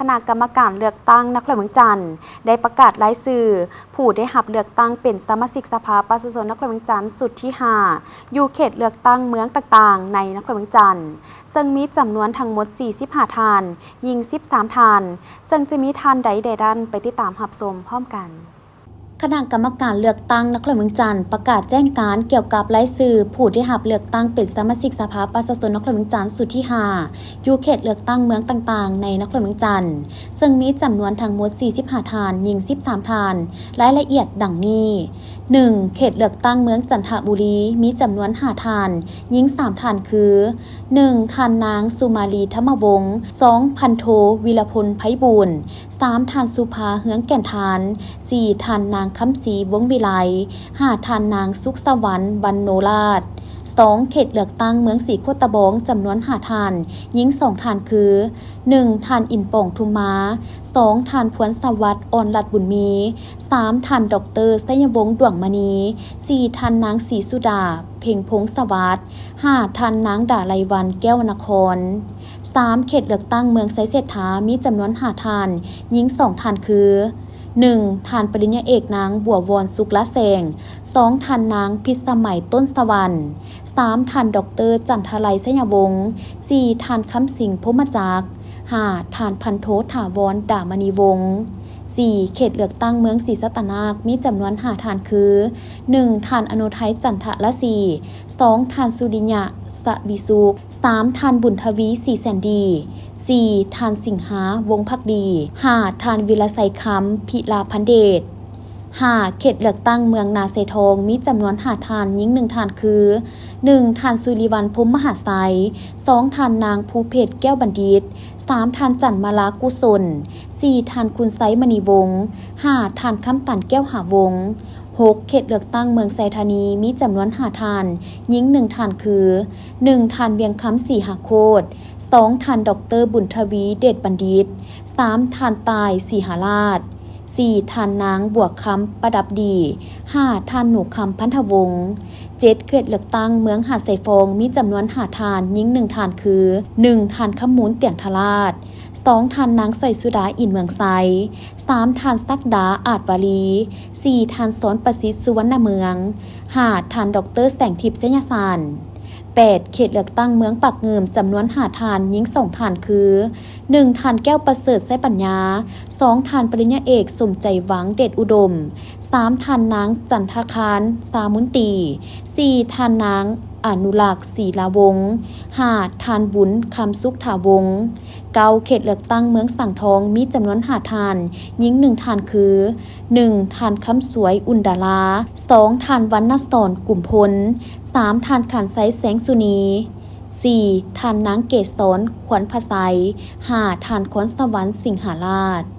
ຄະນະກຳມະການເລືອກຕັ້ງນະຄອນຫຼວງວຽງຈັນ ໄດ້ປະກາດລາຍຊື່ຜູ້ໄດ້ຮັບເລືອກຕັ້ງເປັນສະມາຊິກສະພາປະຊາຊົນນະຄອນຫຼວງວຽງຈັນຊຸດທີຫ້າ ຢູ່ເຂດເລືອກຕັ້ງເມືອງຕ່າງໆໃນນະຄອນຫຼວງວຽງຈັນ, ເຊິ່ງມີຈຳນວນທັງໝົດສີ່ສິບຫ້າທ່ານ, ຍິງສິບສາມທ່ານ, ເຊິ່ງຈະມີທ່ານໃດແດ່ນັ້ນ ໄປຕິດຕາມຮັບຊົມພ້ອມກັນ. ຄະນະກຳມະການເລືອກຕັ້ງນະຄອນຫຼວງວຽງຈັນ ປະກາດແຈ້ງການກ່ຽວກັບລາຍຊື່ຜູ້ໄດ້ຮັບເລືອກຕັ້ງເປັນສະມາຊິກສະພາປະຊາຊົນນະຄອນຫຼວງວຽງຈັນຊຸດທີຫ້າ ຢູ່ເຂດເລືອກຕັ້ງເມືອງຕ່າງໆໃນນະຄອນຫຼວງວຽງຈັນ, ເຊິ່ງມີຈຳນວນທັງໝົດສີ່ສິບຫ້າທ່ານ, ຍິງສິບສາມທ່ານ. ລາຍລະອຽດດັ່ງນີ້: ໜຶ່ງ ເຂດເລືອກຕັ້ງເມືອງຈັນທະບູລີ ມີຈຳນວນຫ້າທ່ານ, ຍິງສາມທ່ານ ຄື: ໜຶ່ງ ທ່ານນາງ ສຸມາລີ ທຳມະວົງ, ສອງ ພັນໂທ ວິລະພົນ ໄພບູນ, ສາມ ທ່ານ ສຸພາ ເຮືອງແກ່ນທານ, ສີ່ ທ່ານນາງ ຄຳສີ ວົງວິໄລ, ຫ້າ ທ່ານນາງ ສຸກສະຫວັນ ວັນໂນລາດ. ສອງ ເຂດເລືອກຕັ້ງເມືອງສີໂຄດຕະບອງ ຈຳນວນຫ້າທ່ານ, ຍິງສອງທ່ານ ຄື: ໜຶ່ງ ທ່ານ ອິນປອງ ທຸມມາ, ສອງ ທ່ານ ພວນສະຫວັດ ອ່ອນລັດບຸນມີ, ສາມ ທ່ານ ດອກເຕີ ໄຊຍະວົງ ດວງມະນີ, ສີ່ ທ່ານນາງ ສີສຸດາ ເພັງພົງສະຫວັດ, ຫ້າ ທ່ານນາງ ດາໄລວັນ ແກ້ວນະຄອນ. ສາມ ເຂດເລືອກຕັ້ງເມືອງໄຊເສດຖາ ມີຈຳນວນຫ້າທ່ານ, ຍິງສອງທ່ານ ຄື: ໜຶ່ງ ທ່ານປະລິນຍາເອກນາງ ບົວວອນ ສຸກລະແສງ, ສອງ ທ່ານນາງ ພິດສະໄໝ ຕົ້ນສະຫວັນ, ສາມ ທ່ານ ດອກເຕີ ຈັນທະໄລ ໄຊຍະວົງ, ສີ່ ທ່ານ ຄຳສິງ ພົມມະຈັກ, ຫ້າ ທ່ານ ພັນໂທ ຖາວອນ ດາມະນີວົງ. ສີ່ ເຂດເລືອກຕັ້ງເມືອງສີສັດຕະນາກ ມີຈຳນວນຫ້າທ່ານ ຄື: ໜຶ່ງ ທ່ານ ອະນຸໄທ ຈັນທະລະສີ, ສອງ ທ່ານ ສຸລິຍະ ສະວິສຸກ, ສາມ ທ່ານ ບຸນທະວີ ສີແສນດີ, ສີ່ ທ່ານ ສິງຫາ ວົງພັກດີ, ຫ້າ ທ່ານ ວິລະໄຊຄຳ ພິລາພັນເດດ. ຫ້າ ເຂດເລືອກຕັ້ງເມືອງນາຊາຍທອງ ມີຈຳນວນຫ້າທ່ານ, ຍິງໜຶ່ງທ່ານ ຄື: ໜຶ່ງ ທ່ານ ສຸລິວັນ ພົມມະຫາໄຊ, ສອງ ທ່ານນາງ ພູເພັດ ແກ້ວບັນດິດ, ສາມ ທ່ານ ຈັນມາລາ ກຸສົນ, ສີ່ ທ່ານ ຄຸນໄຊ ມະນີວົງ, ຫ້າ ທ່ານ ຄຳຕັນ ແກ້ວຫາວົງ. ຫົກ ເຂດເລືອກຕັ້ງເມືອງໄຊທານີ ມີຈຳນວນຫ້າທ່ານ, ຍິງໜຶ່ງທ່ານ ຄື: ໜຶ່ງ ທ່ານ ວຽງຄຳ ສີຫາໂຄດ, ສອງ ທ່ານ ດອກເຕີ ບຸນທະວີ ເດດບັນດິດ, ສາມ ທ່ານ ຕ່າຍ ສີຫາລາດ, ສີ່ ທ່ານນາງ ບົວຄຳ ປະດັບດີ, ຫ້າ ທ່ານ ໜູຄຳ ພັນທະວົງ. ເຈັດ ເຂດເລືອກຕັ້ງເມືອງຫາດຊາຍຟອງ ມີຈຳນວນຫ້າທ່ານ, ຍິງໜຶ່ງທ່ານ ຄື: ໜຶ່ງ ທ່ານ ຄຳມູນ ຕຽງທະລາດ, ສອງ ທ່ານນາງ ສອຍສຸດາ ອິນເມືອງໄຊ, ສາມ ທ່ານ ສັກດາ ອາດວາລີ, ສີ່ ທ່ານ ສອນປະສິດ ສຸວັນນະເມືອງ, ຫ້າ ທ່ານ ດອກເຕີ ແສງທິບ ໄຊຍະສານ. ແປດ ເຂດເລືອກຕັ້ງເມືອງປາກງື່ມ ຈຳນວນຫ້າທ່ານ, ຍິງສອງທ່ານ ຄື: ໜຶ່ງ ທ່ານ ແກ້ວປະເສີດ ໄຊປັນຍາ, ສອງ ທ່ານ ປະລິນຍາເອກ ສົມໃຈຫວັງ ເດດອຸດົມ, ສາມ ທ່ານນາງ ຈັນທະຄານ ຊາມຸນຕີ, ສີ່ ທ່ານນາງ ອະນຸລັກ ສີລາວົງ, ຫ້າ ທ່ານ ບຸນຄຳ ສຸກຖາວົງ. ເກົ້າ ເຂດເລືອກຕັ້ງເມືອງສັງທອງ ມີຈຳນວນຫ້າທ່ານ, ຍິງໜຶ່ງທ່ານ ຄື: ໜຶ່ງ ທ່ານ ຄຳສວຍ ອຸ່ນດາລາ, ສອງ ທ່ານ ວັນນະສອນ ກຸມພົນ, ສາມ ທ່ານ ຂັນໄຊ ແສງສຸນີ, ສີ່ ທ່ານນາງ ເກສອນ ຂວັນພະໄຊ, ຫ້າ ທ່ານ ຄອນສະຫວັນ ສິງຫາລາດ.